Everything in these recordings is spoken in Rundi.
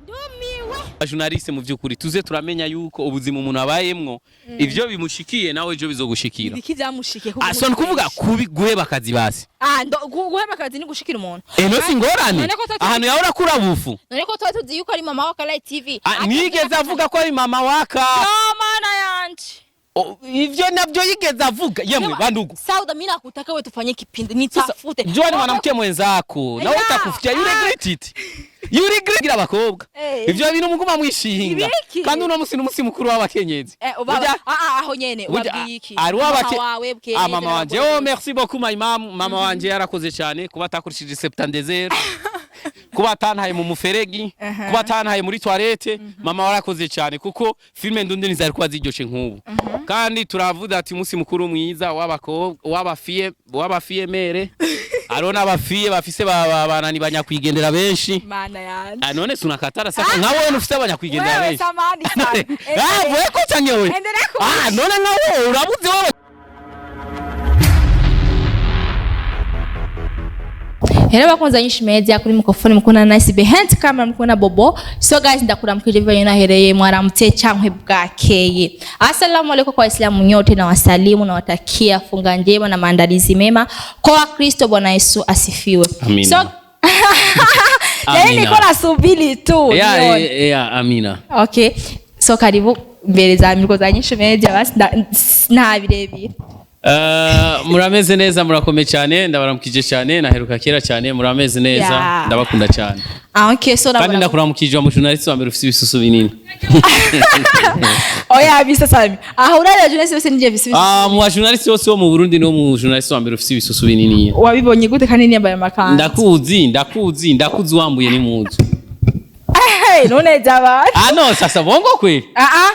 Ndumiwe. Journaliste, mu by'ukuri tuze turamenya yuko ubuzima umuntu abayemwo, ivyo bimushikiye nawe ejo bizogushikira. Ibiki vyamushikiye? Ah, so ni kuvuga kubi guheba akazi basi. Ah, ndo guheba akazi ni gushikira umuntu? Eh, no si ingorane. None ko Ahantu yahora akura bufu. None ko tuba tuzi yuko ari mama wa Light TV? Ah, nigeze avuga ko ari mama waka. No, mana yanje. Oh, ivyo navyo yigeze avuga, yemwe bandugu. Sauda, mimi nakutaka wewe tufanye kipindi nitafute. Njoo ni mwanamke mwenzako nawe utakufikia, you regret it, you regret. Gira abakobwa, ivyo bintu muguma mwishinga. Ibiki? Kandi uno musi n'umusi mukuru w'abakenyezi. Eh, ubaba ah ah, aho nyene wabwiye iki? Ari Mama w'abake wawe bwe? Ah, mama wanje, oh, merci beaucoup my mom. Mama wanje yarakoze cyane kuba atakurishije 70, kuba atantaye mu muferegi, kuba atantaye muri toilette. Mama warakoze cyane, kuko filme ndundi ntizari kuba ziryoshe nk'ubu. Kandi turavuga ati umunsi mukuru mwiza w'abakobwa, w'abafille, w'abafille mère. Hariho n'abafille bafise banani banyakwigendera benshi. Mana yanje. Ah, none sunakatara sasa nka wewe ufise abanyakwigendera Wewe benshi. Samani sana. Ah, wewe ko canke wewe? Endelea. Ah, none nka wewe urabuze wewe. Hello bakunzi Nyinshi Media, kuri microphone mukuna Nice, behind camera mukuna Bobo. So guys, ndakuramukije bivanye nahereye, mwaramutse cankwe bwakeye. Assalamu alaikum kwa Waislamu nyote na wasalimu na watakia funga njema na maandalizi mema. Kwa Wakristo, Bwana Yesu asifiwe. Amina. So yaani Amina. niko nasubiri tu nione. Yeah, amina. Okay. So karibu mbere za micro za Nyinshi Media, basi nta birebire. Murameze neza, murakomeye cyane, ndabaramukije cyane, naheruka kera cyane, murameze neza? Yeah. Ndabakunda cyane. Ah, okay, so Kandi ndakuramukije wa mujournaliste wa mbere ufise ibisusu binini. Oya, bisa sami. Aho urarira jeunesse bose nije bisi. Ah, mu bajournaliste bose bo mu Burundi niwo mu journaliste wa mbere ufise ibisusu binini. Wabibonye gute kandi niyambaye amakanzu? Ndakuzi, ndakuzi, ndakuzi, wambuye n'impuzu. Hey, none abantu. Ah no, sasa bongo kweli. Ah ah.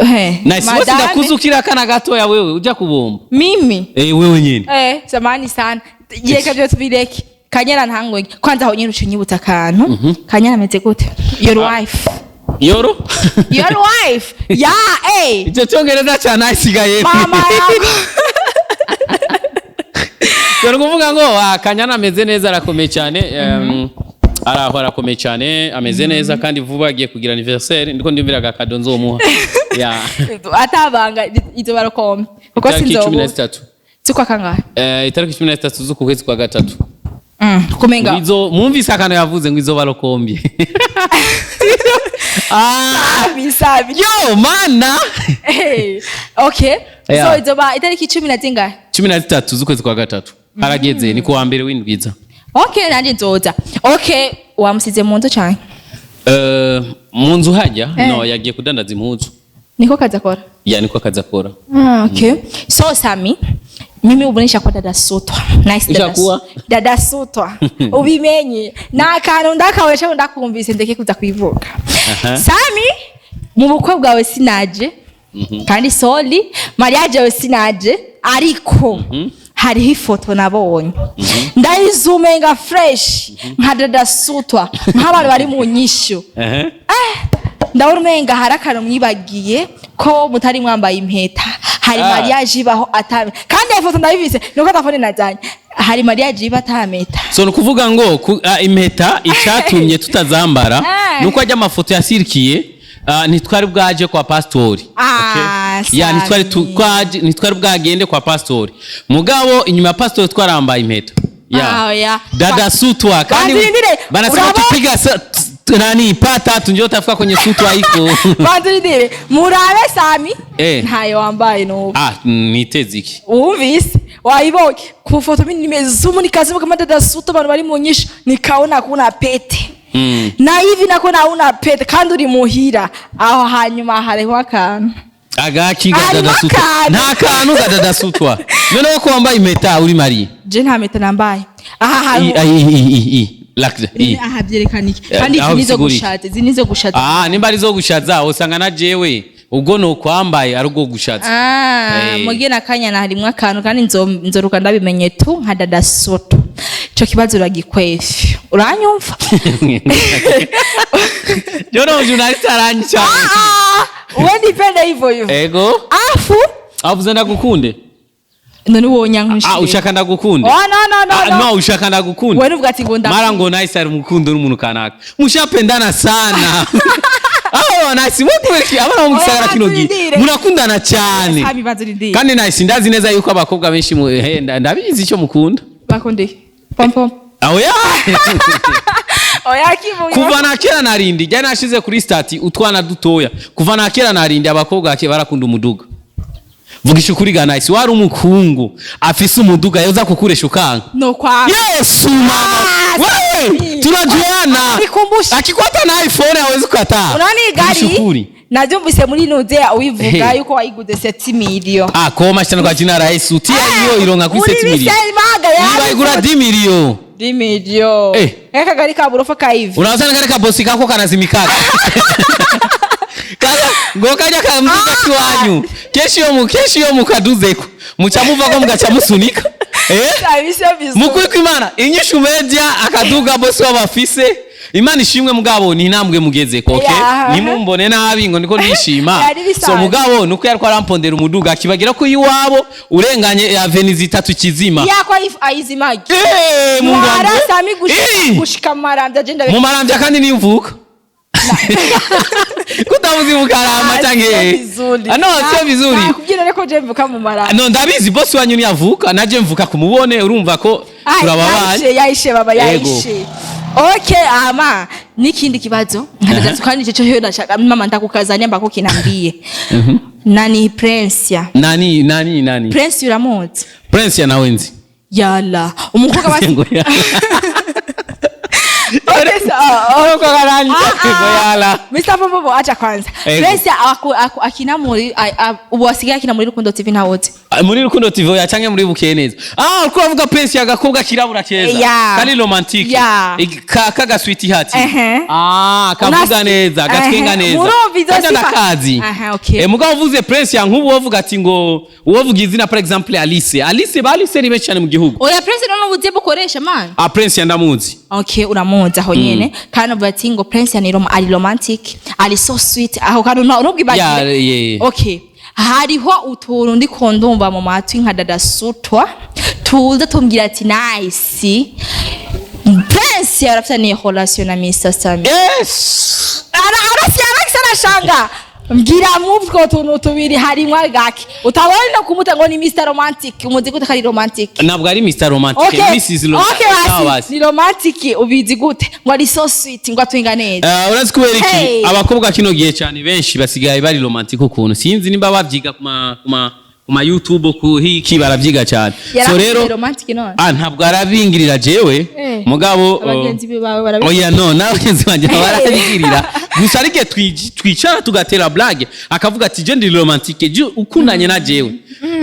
Hey, Nice bose. madame. Ndakuzi ukiri akana gatoya, wewe uja kubomba. Mimi? Eh, wewe nyene. Eh, samani sana. Yeka byo tubireke. Kanyana ntangwe. Kwanza aho nyine ucinyibutsa akantu. Kanyana ameze gute? Your wife. Yoro. Your wife. Yeah, eh. Icyo cyongereza cya nice gaye. Mama yako. Dore kuvuga ngo ah, Kanyana ameze neza, arakomeye cyane, araho arakomeye cyane, ameze neza, kandi vuba agiye kugira anniversaire, ndiko ndiyumvira agakado nzomuha, yeah. Atabanga izo barokombe. Kuko Itariki cumi na sinzobu. zitatu. Zukwa kangahe? Eh, itariki 13 z'uku kwezi kwa gatatu. Kumenga. Izo mwumvise akantu yavuze ngo izo barokombye, ah. Sabi sabi. Yo mana. Hey. Okay. Yeah. So izoba itariki 10 na zingahe? 13 z'ukwezi kwa gatatu, harageze, ni kuwa mbere w'indwiza. Okay, nanje nzoza. Okay, wamusize mu nzu cyane? Eh, mu nzu hajya? Eh. No, yagiye kudandaza impuzu. Niko kazi akora? Ya, niko akazi akora. Ah, okay. So Sami, mimi ubu nishakuwa dada sutwa. Nice dada. Ushakuwa? Dada sutwa. Ubimenye. Na akantu ndakabesha ndakumvise ndeke kuza kwivuga. Aha. Sami, mu bukwe bwawe sinaje. Kandi sorry, mariage yawe sinaje, ariko hariho ifoto nabonye. Ndayizumenga fresh nka dada sutwa, nk'abantu bari mu nyishu. Ehe. Ndabona umenga hari akantu mwibagiye ko mutari mwambaye impeta. Hari Ah. mariage ibaho atame? Kandi iyo foto ndabifise, nuko telefone nazanye. Hari mariage iba atameta? So ni ukuvuga ngo impeta icatumye tutazambara nuko ajya amafoto yasirikiye, ntitwari bwaje kwa pastori. Ah, Okay? Ya, ntitwari Sami. ntitwari bwagende kwa pastori, mugabo inyuma ya pastori twarambaye impeta ya. Ah, oya. Dada sutwa kandi Banzirindire, banasema tupiga nani pa tatu ndio tafika kwenye sutwa iko. Banzirindire, murabe Sami. Eh. Ntayo wambaye n'ubu. Ah, niteze iki? Wumvise wayibonye ku foto, mimi nimezoom nikazima kama dada sutwa, abantu bari mu nyishu, nikaona kuna pete. Na hivi nako nauna pete kandi uri muhira aho, hanyuma hariho akantu. Agaki Harimo gadada sutwa? akantu. Nta kantu gadada sutwa. Noneho ko wambaye impeta uri marié? Je nta mpeta nambaye aha hantu. I i i i lakde i. Aha byerekana iki? Eh, Kandi aho izi nizo bisigura iki? gushaza, izi nizo gushaza. Ah, nimba ari zo gushaza, usanga na jewe ubwo nukwambaye ari ubwo gushaza. Ah, Eh. mugiye na kanyana harimwo akantu, kandi nzoruka ndabimenye tu nka dada soto. Ico kibazo uragikwefye, uranyumva? Jona journaliste aranyica. Ah, we nipende hivyo hivyo. Ego. Afu Avuze ndagukunde. None wonyanka? Ah, ushaka ndagukunde? Oh, no, no, no. Ah, No. no, ushaka ndagukunde? Wewe uvuga ati ngo nda Mara ngo Nice ari umukundo n'umuntu kanaka, mushapendana sana. Aho Nice, mwe abana bo mu gisagara Oya, kino gihe turindire. murakundana cyane. Sami, bazurindire. Kandi Nice, ndazi neza yuko abakobwa benshi ndabizi icyo mukunda. Bakunde pom pom. Aho ya. Oya, kivuye. Kuva na kera narindi jya nashize kuri statut utwana dutoya, kuva na kera narindi abakobwa bake barakunda umuduga. Vugisha ukuri ga Nice, wari umukungu afise umuduga yoza kukuresha ukanga? No kwa. Yesu mama. Ah, Wewe Sami. tunajuana. Nikumbushe. Akikwata na iPhone hawezi kukataa. Unaona hii gari? Vugisha ukuri. Navyumvise muri nuzea uivuga Hey. yuko wayiguze 7 million. Ah, koma shitani kwa jina la Yesu, tia hiyo ironka kuri 7 million. Niba igura 10 million. 10 million. Eh. Eka gari ka burofa ka hivi. Unaweza ngare ka bosi kako kanazimikaka. Kaza ngo kajya kamduka kiwanyu. Kesho yo mukaduzeko. Muca muvako mugaca musunika. Eh? Sami, sio vizuri. Mukuri kw'Imana, Inyishu Media akaduga bosi w'abafise. Imana ishimwe, mugabo ni intambwe mugezeko, okay? Yeah. Nimumbone nabi ngo niko nishima. Yari bisanzwe. So mugabo nuko yariko arampondera umuduga akibagira ko iwabo urenganye avenue zitatu kizima. Yako aizimagi. Eh, Mungu wangu. Mwara Sami gushika Eh. gushika marambya je ndabe. Mu Maramvya kandi niyo mvuka. Kutamuzi mukarama canke? Vizuri. Ah, no, sio vizuri. Nakubwira reko je mvuka mu marambya. No, ndabizi bosi wanyu niyavuka naje mvuka kumubone, urumva ko turababaye. Yaishe, yaishe baba. Yego. Yaishe. Okay, ama nikindi kibazo nkatatu kandi ico cyo ndashaka mama ndakukazania mbako kinambie. Nani Prince ya? Nani, nani, nani? Prince uramuzi? Prince ya nawe nzi. Yala. Umukobwa basi. Ngo yala. Okay, so, oh, Uko karani. Ah, Ngo yala. Mr. Popopo, acha kwanza. Ego. Prince akina muri ubu asigaye akina muri Rukundo TV ntawote. Ah, muri Rukundo TV ya canke muri Bukeye Neza? Ah, uko uravuga Prince agakobwa kirabura keza. Yeah. Kari romantique. Yeah. Ka gasweet heart. Ehe. Ah, kavuga neza, gatwenga Ehe. neza. Murumva izo Kajya sifa. ndakazi. Aha, okay. Eh, mugabo uvuze Prince ya nkubu wovuga ati ngo uwovuga izina, par exemple Alice. Alice, ba Alice ni benshi cyane mu gihugu. Oya, Prince none ubuze bukoresha man. Ah, Prince ya ndamuzi. Okay, uramuzi aho nyene. Kandi uvuga ati ngo Prince ni ari romantic, ari so sweet. Aho kandi ntubwibagire. Yeah. Okay. Hariho utuntu ndiko ndumva mu matwi nka dada sutwa tuza tumbwira ati Nice, Prince yarafitaniye relation na Mr. Sami. Yes. Arasi arasi arashanga mbwira mubwo tuntu tubiri harimwo gake utabona no kumuta ngo ni Mr Romantic, umuzi gute ko ari romantic? Ntabwo ari Mr Romantic. Okay. Mrs Romantic. Okay, Sawa basi basi. ni romantic ubizi gute ngo ari so sweet, ngo atwinga neza? Urazi kubera iki? Hey. Abakobwa kino gihe cyane benshi basigaye bari romantic ukuntu sinzi nimba bavyiga ku ma YouTube ku hiki baravyiga cyane. So Yarakuze rero romantic none? Ah, ntabwo arabingirira jewe. Eh. Mugabo Abagenzi bawe barabi Oya, no, n'abagenzi banje barabigirira gusa, ariko twicara tugatera blague akavuga ati je ndi romantique, je ukundanye na jewe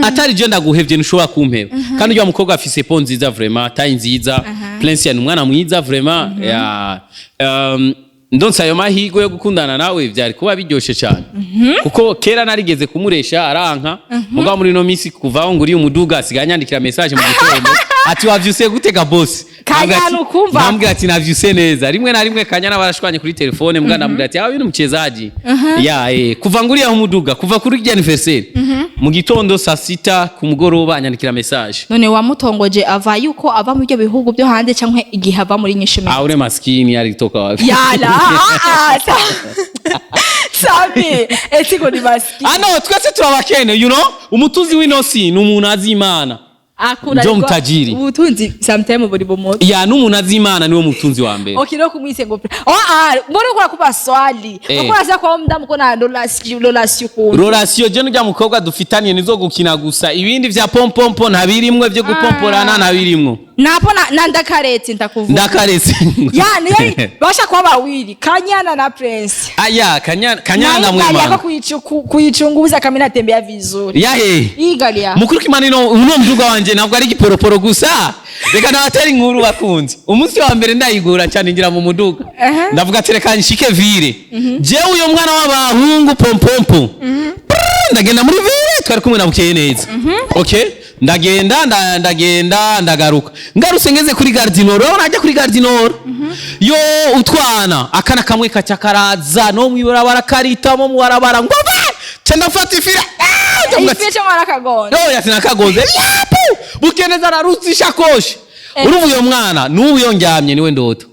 atari je ndaguhevye ntushobora kumpeba. Kandi ujya mukobwa afise peau nziza vraiment, taille nziza. Prince ni umwana mwiza vraiment ya ndonse ayo mahirwe yo gukundana nawe byari kuba biryoshe cyane, kuko kera narigeze kumuresha aranka. Mugabo muri ino minsi kuva aho nguriye umuduga asigaye anyandikira message mu gitondo ati wavyuse gutega boss? Kanyana ukumva. Namubwira ati navyuse neza. Rimwe na rimwe Kanyana barashwanye kuri telefone, mbwa ndamubwira ati aho ni mchezaji ya kuva nguriye aho umuduga, kuva kuri rya anniversaire, mu gitondo saa sita ku mugoroba anyandikira message. None wamutongoje ava yuko ava mu byo bihugu byo hanze canke igihe ava muri Nyishu? Ah, ule maskini alitoka wapi? Yala, ah, ah, Sami, eti ngo ni maskini? Ah no, twese turabakene, you know, umutunzi w'inosi ni umuntu azi Imana. Akunda Njo ariko mtajiri. Ubutunzi sometime buri bumoto. Ya, n'umuntu azi Imana niwe mutunzi wa mbere. Okay, no kumwise ngo oh ah, mbona ukora kuba swali? Eh. Ukora sa kwa mdamu kona relation relation ku. Relation je n'urya mukobwa dufitaniye nizo gukina gusa, ibindi vya pompompo ntabirimwo, vyo gupomporana ntabirimwo. Napo na ndakaretse ndakuvuga. Ndakaretse. Yani yari basha kuba bawili, Kanyana na Prince. Aya, Kanyana, Kanyana Na hii gari yako ndamwemana. Kuichunguza kama inatembea vizuri. Yahe? Hii gari yako. Mukuru kimana ino uno mduga wanje ntabwo ari igiporoporo gusa. Reka nabatera inkuru bakunzi. Umunsi wa mbere ndayigura cyane ngira mu muduga, ndavuga ati reka nshike ville, jewe uyo mwana w'abahungu pompompo. Prrr, ndagenda muri ville, twari kumwe na Bukeye Neza. Okay, ndagenda ndagenda ndagaruka, ngarutse ngeze kuri Gare du Nord, urabona najya kuri Gare du Nord yo utwana akana kamwe kaca karaza no mwibarabara karitamo mu barabara ngo va ca ndafata ifira. Ah! Ndavuga ati, Ifiche mwarakagonze. Oya, sinakagonze. Yapu! Bukeneza ararutse ishakoshi. Urumva uyo mwana, n'ubu iyo ndyamye niwe ndoto.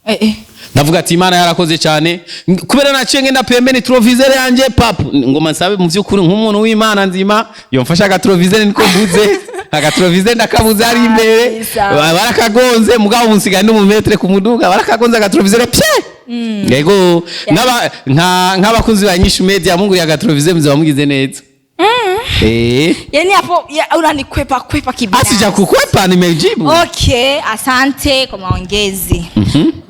Eh eh. Ndavuga ati Imana yarakoze cyane kubera naciye ngenda pembeni rétroviseur yanje papu. Ngoma nsabe mu by'ukuri nk'umuntu w'Imana nzima yomfasha aga rétroviseur, niko mvuze, aga rétroviseur ndakabuze ari imbere. Sawa. Barakagonze, mugabo ubu nsigaye ndi mu maître ku muduga. Barakagonze aga rétroviseur pye. Yego, nk'abakunzi ba Nyishu Media munguriye aga rétroviseur, muzaba mugize neza. Eh. Yani hapo unanikwepa kwepa kibinafsi. Asija kukwepa, nimejibu. Okay, asante kwa maongezi.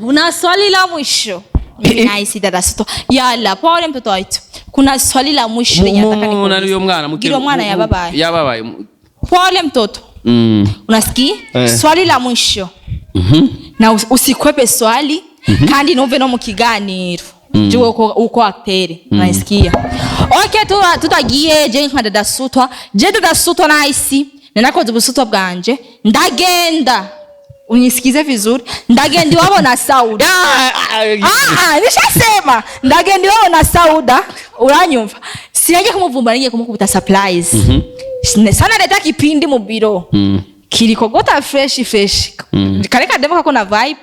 Una swali la mwisho. Mimi nice dada Soto. Yalla, pole mtoto wetu. Kuna swali la mwisho lenye nataka nikuulize. Nani uyo mwana? Gira mwana yababaye. Yababaye. Pole mtoto. Unasikia? Eh. Swali la mwisho. Na usikwepe swali kandi nuve no mu kiganiro. Jiwe uko acteur, unasikia? Okay, tutagiye je nka dada Sutwa. Je dada Sutwa nice. Ninakoze ubusutwa bwanje. Ndagenda. Unisikize vizuri. Ndagenda iwabo na Sauda. Ah, ah, nishasema ndagenda iwabo na Sauda, uranyumva? Sinaje kumuvumbura, nigiye kumukubita surprise. Sana leta kipindi mu biro kilikogota fresh fresh, kare kademo kako na vibe,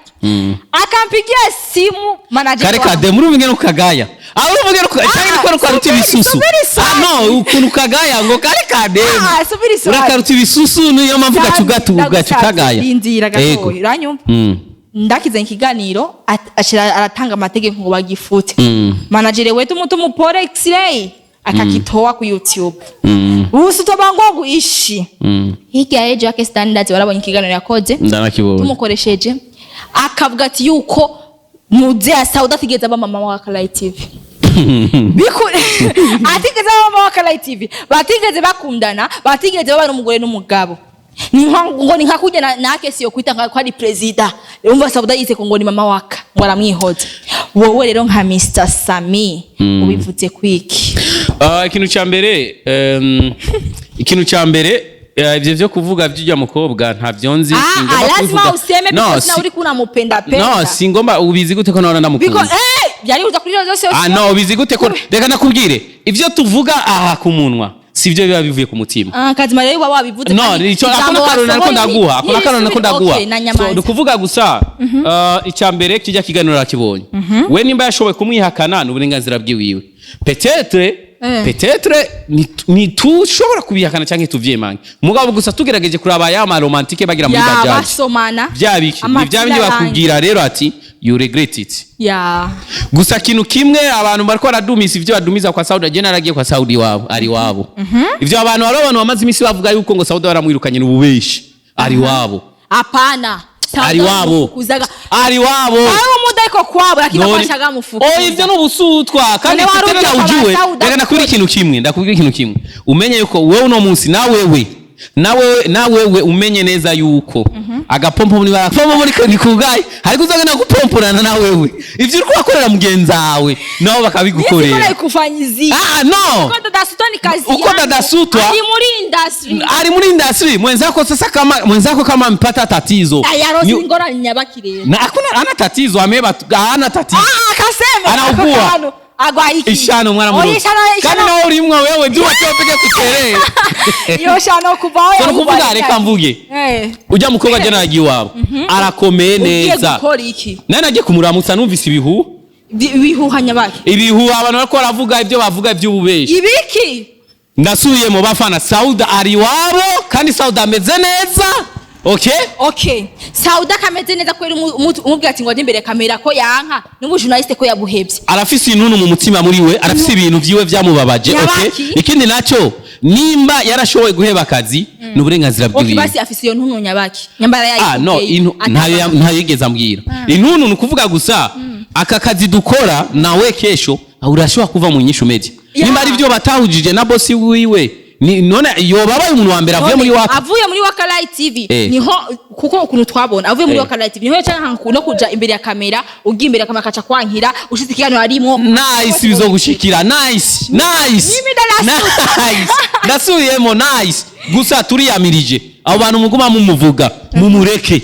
akampigia simu manager Kare wangu. Kademu, urumva ingene ukagaya. Ah, urumva ingene cyangwa niko rukaruta Subiri, ibisusu. subiri Ah swali. no, ukuntu ukagaya ngo kare kademu. Ah, subiri swali. Urakaruta ibisusu, niyo mpamvu ugaca ukagaya. Rindira Yego. gatoya, uranyumva? Ndakize ikiganiro, ashira aratanga amategeko ngo bagifute. Manager wetu mutu mupore x-ray akakitoa ku YouTube. Ubusuto bango ishi. Hirya y'ejo yake standards barabonye ikiganiro yakoze Ndanakibonye. tumukoresheje, akavuga ati yuko muze ya Sauda atigeze aba mama wa Kalai TV. Atigeze aba mama wa Kalai TV, batigeze bakundana, batigeze baba n'umugore n'umugabo. Ni nka ngo ni nka kujya na kesi yo kwita nka ko ari president. Umva, Sauda yise ko ngo ni mama waka, ngo aramwihoza. Wowe rero nka Mr Sami, ubivuze kwiki? Ah, ikintu cya mbere, ivyo vyo kuvuga vy'ujya mukobwa ntavyo nzi. Ah, Singomba ah, lazima kubivuga. useme No, because na uri kunamupenda penda. No, singomba. Ubizi gute ko nahora Biko ndamukunze? byari kuza kuri zose. Ah no, ubizi gute ko? Reka nakubwire, ivyo tuvuga aha ku munwa sivyo biba bivuye ku mutima. Ah, kazima rero waba wabivuze. No, kandi icyo ako ijambo nakaroni nariko wasohoye ndaguha, ako nakaroni nariko ndaguha. Okay, na So nyamanza. ni ukuvuga gusa, icya mbere, kijya kiganiro arakibonye. We nimba yashoboye kumwihakana ni uburenganzira bwiwiwe, peut-être. Peut-être ntitushobora kubihakana cyangwa tuvyemange, mugabo gusa tugerageje kuraba ya ma romantique bagira muri ya bajaji, basomana. bya biki ni bya bindi Amatira. Bakubwira rero ati you regret it. Gusa kintu kimwe, abantu bariko baradumisa ivyo badumiza kwa Saudi, je naragiye kwa Saudi wabo, ari wabo. Ivyo abantu, hari abantu bamaze imisi bavuga yuko ngo Saudi baramwirukanye, n'ububeshi, ari wabo. Hapana. Ari wabo. Kuzaga. Ari wabo. Aho muda iko kwabo, lakini None- kwashaga mufukuza. Oh, ivyo ni ubusutwa kandi None wari tena ugiye kwa ujue. Sauda. Reka ndakubwira ikintu kimwe, ndakubwira ikintu kimwe, umenye yuko wewe uno munsi na wewe umenye neza yuko agapompo muri barapompo muri ni kugaye ariko uzagenda gupomporana na wewe ivyo uriko urakorera mugenzi wawe nabo bakabigukorera. Niko kufanyizia. Ah no. Uko dada Sutwa ni kazi Uko yangu. dada Sutwa- Ali muri industry. Ari muri industry mwenzako. Sasa kama mwenzako kama amepata tatizo Aya rosi ngora nyabakire. Na hakuna, ana tatizo, ameba, ana tatizo. Ah, akasema. Anaugua. Ako agwa iki. Ishano mwana Oya, murundi. ishano. Kandi Ishano. nawe urimwo wewe byuba cyopeke kuterere. Iyo shano kuvaho. So nukuvuga, reka mvuge, ujya mukobwa jana yagiye iwabo, arakomeye Ugiye neza. gukora iki? Nari nagiye kumuramutsa, numvise ibihu. Ibihuha nyabaki? Ibihu, abantu bariko baravuga ibyo bavuga by'ububeshi. Ibiki? Ndasubiye mu bafana, Sauda ari iwabo kandi Sauda ameze neza, okay. Okay, Sauda kameze neza kweri? Umubwira ati ngo ajye imbere ya kamera ko yanka n'ubu ko yabuhebye. Arafise inunu mu mutima muri we, arafise ibintu vyiwe vyamubabaje, okay. Yabaki? Ikindi naco, nimba yarashoboye guheba akazi ni uburenganzira Okay. bwiwe. Basi afise iyo ntuntu nyabaki nyambara? Ah no, ntayo yigeze ambwira. Intuntu ni ukuvuga gusa aka kazi dukora, nawe kesho urashobora kuva mu Nyishu Media. Nimba ari byo batahujije na bosi wiwe, ni none yoba abaye umuntu wa mbere avuye muri waka? Avuye muri Waka Light TV. Niho kuko ukuntu twabona avuye muri Waka Light TV, niho cyangwa no kuja imbere ya kamera, ugiye imbere ya kamera akaca kwankira ushize ikiganiro arimo. Nice, bizogushikira. Nice, nice. Mimi ndarasuka. Nice, ndasubiyemo, nice. Gusa turiyamirije abo bantu muguma mumuvuga, mumureke.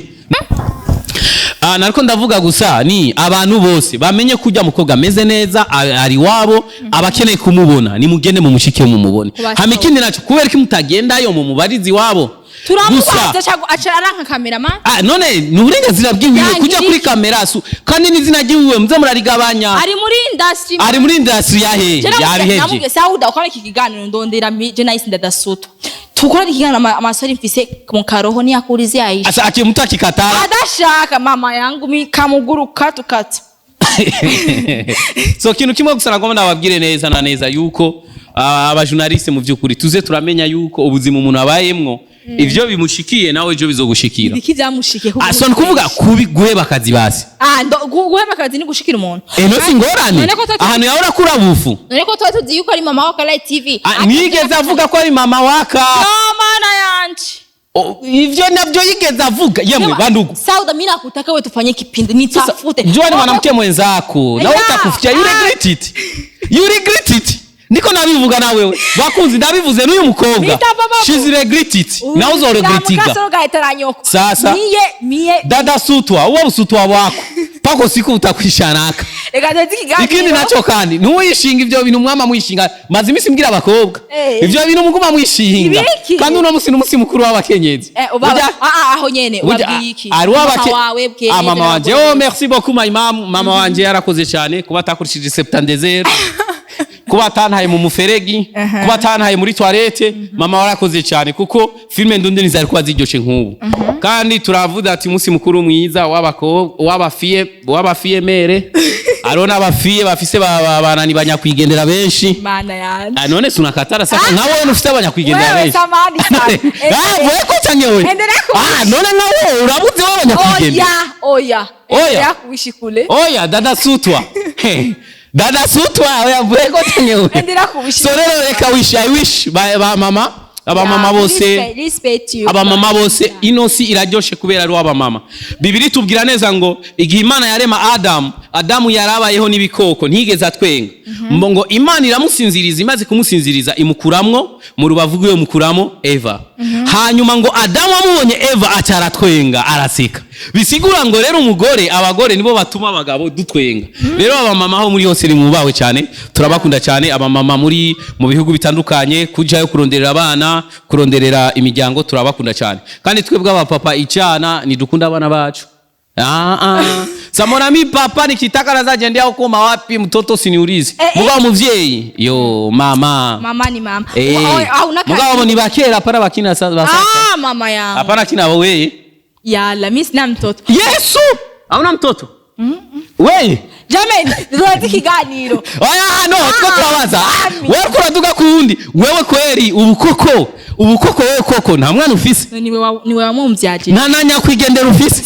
Ah, nariko ndavuga gusa ni abantu bose bamenye ko ujya mukobwa ameze neza, ari wabo, abakeneye kumubona nimugende mumushike mumubone. Kubasaba. Hama ikindi naco, kubera ko mutagendayo mumubarizi wabo. Turamubaza cyangwa aca aranka cameraman. Ah, none ni uburenganzira bwiwiwe Yangira kuja kuri iki? kamera kandi n'izina ryiwiwe muze murarigabanya. Ari muri industry. Ari muri industry yahe? Yabihevye. Namubwiye: "Sauda, ukora iki kiganiro ndondera je nahise ndadasuta tukora ikiganiro, amasori mfise mu karoho niyakurize Aisha." Asa aki mtu akikatara. Adashaka mama yangu mi kamuguru katukata. So kintu kimwe gusa nagomba ndababwire neza na neza yuko abajournaliste mu by'ukuri tuze turamenya yuko ubuzima umuntu abayemwo, ivyo bimushikiye nawe ejo bizogushikira. Ibiki byamushikiye? Ah, so ni kuvuga kubi guheba akazi basi. Ah, guheba akazi ni gushikira umuntu. Eh, no si ingorane. None ko tuba- Ahantu yahora akura bufu. None ko tuba tuzi yuko ari mama wa Karayi TV? Ah, nigeze avuga ko ari mama waka? No, mana yanje. Oh, ivyo navyo yigeze avuga, yemwe bandugu? Sauda, mimi nakutaka wewe tufanye kipindi nitafute. Jua ni mwanamke mwenzako nawe utakufikia, you regret it, you regret it. Ndiko nabivuga na wewe bakunzi, ndabivuze n'uyu mukobwa. Nitava. She's regret it, nawe uzoregretiga. Mukasoro gahitana nyoko. Sasa. Miye miye. Dada sutwa uwo busutwa wako pako siku utakwishanaka. Reka tuzi ikiganiro. Ikindi naco kandi, ntuwishinga ivyo bintu mwama mwishinga. Maze imisi mbwira abakobwa, ivyo bintu muguma mwishinga. Ibiki? Kandi uno musi n'umusi mukuru w'abakenyezi. Eh, uba ah ah, aho nyene ubabwiye iki? Ari Mama wawe bwe. Ah, mama wanje, oh, merci beaucoup my mom. Mama wanje yarakoze cyane kuba atakurishije septante-deux heures, kuba atantaye mu muferegi, kuba atantaye muri toilette. Mama warakoze cyane kuko filme ndundi ntizari kuba ziryoshe nk'ubu. Kandi turavuga ati umunsi mukuru mwiza w'abakobwa, w'abafille, w'abafille mère. Hariho n'abafille bafise banani banyakwigendera benshi. Mana yanje. Ah, none sunakatara sasa nka wewe ufite abanyakwigendera Wewe benshi. samani sana. Ah, wewe ko canke wewe? Endelea kuishi. Ah, none nka wewe urabuze wewe abanyakwigendera. Oya, oya. Oya. Endelea kuishi kule. Oya, dada sutwa. Hey, dada sutwa, oya, wewe ko canke wewe? Endelea kuishi. So rero reka wish, I wish ba mama, abamama bose, Respect, respect you. abamama bose. Ino si iraryoshe kubera ari abamama. Bibiri tubwira neza ngo igihe Imana yarema Adamu, Adamu yarabayeho n'ibikoko, ntigeze atwenga. Mbo ngo Imana iramusinziriza, imaze kumusinziriza imukuramwo mu rubavu rwiwe, mukuramo Eva. Hanyuma ngo Adamu amubonye Eva aca aratwenga, araseka. Bisigura ngo rero umugore, abagore nibo batuma abagabo dutwenga. Rero abamama aho muri hose ni cyane, turabakunda cyane abamama muri mu bihugu bitandukanye, kujayo kuronderera abana, kuronderera imiryango, turabakunda cyane. Kandi twebwe abapapa icana nidukunda abana bacu. Ah, ah. Samona mi papa nikitaka naza huko mawapi mtoto siniulize. Eh, eh. Mugabo muvyeyi yo mama. Mama ni mama. Eh. Au na Mugabo ni bakera, hapana bakina sasa basasa. Ah, mama yangu. Hapana kina wewe. Yala, mimi sina mtoto. Yesu! Hauna mtoto? Wewe? Jamani, tuzi ikiganiro. Oya, no, tuko turabaza. Ami. Wewe kuraduga kuwundi. Wewe kweri ubu koko, ubu koko wewe koko nta mwana ufise. Niwe wamumvyaje. Nta na nyakwigendera ufise.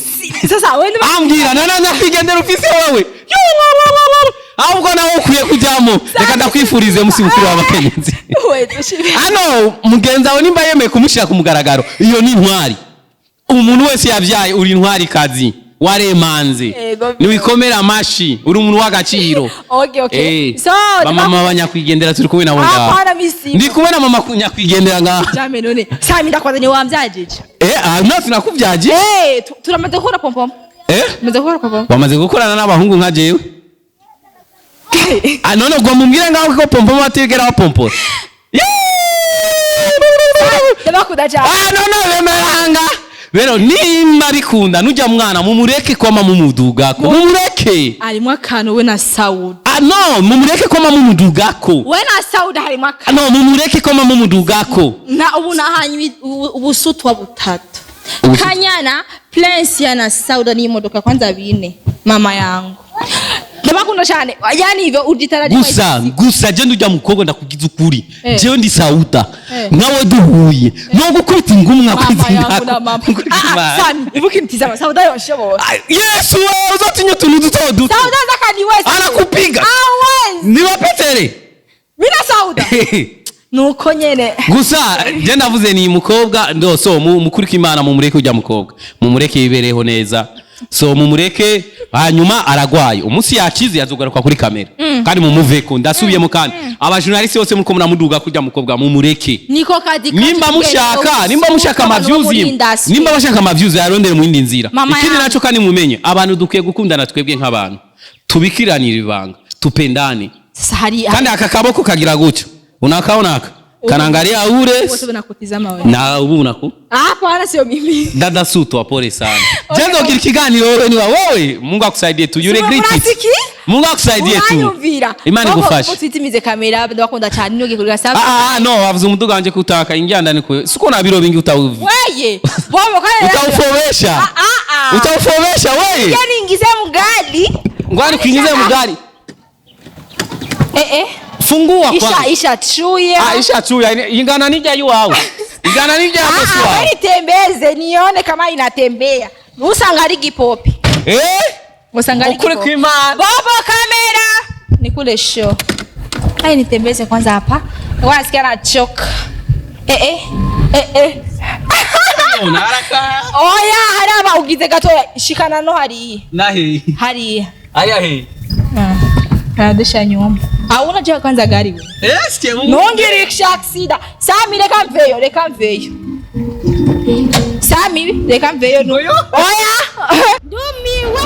Sasa wewe ni Ambwira, nta na nyakwigendera ufise wewe. Yo, wa, wa, wa, wa. Ahubwo nawe ukwiye kujyamo. Reka ndakwifurize umunsi mukuru w'abakenyezi. Wewe dushimire. Hano mugenzi wawe nimba yemeye kumushyira ku mugaragaro, iyo ni intwari. Umuntu wese yabyaye, uri intwari kazi, waremanze. Ego. Niwikomera amashi, uri umuntu w'agaciro. Okay. Eh, So, bamama b'abanyakwigendera turi kumwe nabo ngaha. Hapana, misi. Ndi kumwe na mama nyakwigendera ngaha. Jamani, none. Sasa mimi ndakwanza ni wamvyajije. Eh, ah, no tunakuvyaje. Eh, turamaze gukora pompom. Eh. Tumaze gukora pompom. Wamaze gukorana n'abahungu nka jewe. Ah, none ubwo mumbwire ngaho ko pompom batigera bapompora. Ndabakunda cyane. Ah, no no, bemeranga rero nimba bikunda nujya mwana mumureke kwama mumudugako, mumureke. Harimo akantu we na Sauda. Ah, no, mumureke kwama mumudugako. We na Sauda harimo Ah, akantu. no, mumureke kwama mumudugako. Na ubu nahanye ubusutwa butatu. Ubusutwa. Kanyana, Prince na Sauda n'imodoka kwanza bine. Mama yangu. Ndabakunda cyane. Yani hivyo ujitaraji. Gusa gusa je ndujya mukobwa, ndakugiza ukuri. Eh. Jewe ndi Sauda, Eh. nawe duhuye no gukubita ingumwa. Mama yangu na mama. Ah, Sami, ibuka imtizama Sauda yoshobora. Yesu wewe, uzotinya utuntu duto duto. Sauda zakaniweza. Anakupiga. Awezi. Niwapetere. Mina Sauda. Nuko nyene. Gusa je ndavuze ni mukobwa ndo so mukurike Imana, mumureke ujya mukobwa, mumureke yibereho neza. So mumureke. Hanyuma aragwaye, umunsi yakize azogaruka kuri kamera. Kandi mumuveko, ndasubiyemo, kandi abajournaliste bose muriko muramuduga kurya mukobwa, mumureke. Niko kazi kacu. Nimba mushaka ama views, nimba bashaka ama views, yarondere mu yindi nzira. Mama Ikindi yangu. naco kandi mumenye, abantu dukwiye gukundana twebwe nk'abantu, tubikiranire ibanga, tupendane. Sasa hari Kandi aka kaboko kagira gutyo, unakaona aka kanangalia ure Wote wanakutizama wewe. Na ubu unaku Hapana, sio mimi. Dada Sutwa, pole sana. Okay. Ugira ikiganiro wewe, niwa wewe, Mungu akusaidie tu, you regret it. Urasiki? Mungu akusaidie tu. Uranyumvira. Imana igufashe. Twitimize kamera, ndabakunda cyane, nyoge kuri gasaba. Ah ah, no, wavuze umuduga wanje kutaka ingia ndani kwe. Siko na biro bingi uta Weye, bobo kana utaufobesha. Ah ah. Utaufobesha wewe. Yani ingize mgali. Ngwani kuingiza mgari. Eh eh. Fungua Isha kwanza. isha chuya. Ah, isha chuya ingana nija yuwawe. Ingana nija hapo Ah, siwawe. wewe nitembeze nione kama inatembea. Usanga ari gipopi. Eh? Usanga ari Ukuri gipopi. kw'Imana. Bobo kamera. Nikule show. Hai, nitembeze kwanza hapa. Nasikia nachoka. Eh eh. Eh eh. Unaraka. Oya, haraba ugize gatoya, shikana no hariya. Nahi. Hariya. Aya he. Arudisha nyuma. Au unajua kwanza gari wewe. Eh, sikie Mungu. Nungirisha accident. Sami, reka mveyo, reka mveyo. Sami, reka mveyo. Oyo. Oya. Ndumiwe.